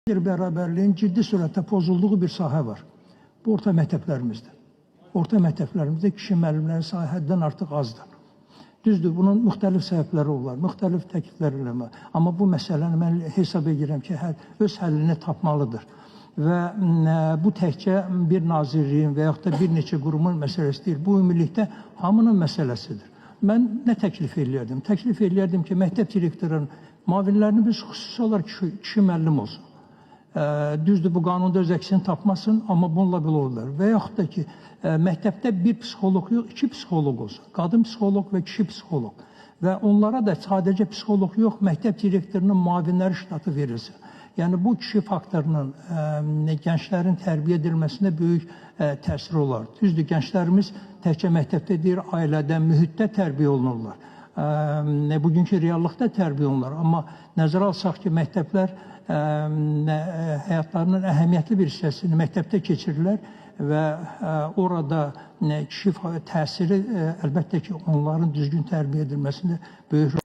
Bir bərabərliyin ciddi sürətdə pozulduğu bir sahə var. Bu orta məktəblərimizdə. Orta məktəblərimizdə kişi müəllimlərin sayı həddən artıq azdır. Düzdür, bunun müxtəlif səbəbləri olar, müxtəlif təkliflər eləmə. Amma bu məsələni mən hesab edirəm ki, öz həllini tapmalıdır. Və bu təkcə bir nazirliyin və yaxud da bir neçə qurumun məsələsi deyil. Bu ümumilikdə hamının məsələsidir. Mən nə təklif eləyərdim? Təklif eləyərdim ki, məktəb direktorunun müavinlərini biz xüsusi olaraq kişi müəllim olsun. Düzdür, bu qanunda öz əksini tapmasın, amma bununla belə olar. Və yaxud da ki, məktəbdə bir psixoloq yox, iki psixoloq olsun. Qadın psixoloq və kişi psixoloq. Və onlara da sadəcə psixoloq yox, məktəb direktorunun müavinləri ştatı verilsin. Yəni bu kişi faktorunun gənclərin tərbiyə edilməsində böyük təsiri olar. Düzdür, gənclərimiz təkcə məktəbdə deyil, ailədə, mühitdə tərbiyə olunurlar. Bugünkü reallıqda tərbiyə olunurlar. Amma nəzərə alsaq ki, məktəblər həyatlarının əhəmiyyətli bir hissəsini məktəbdə keçirirlər və orada kişi təsiri əlbəttə ki, onların düzgün tərbiyə edilməsində böyük rol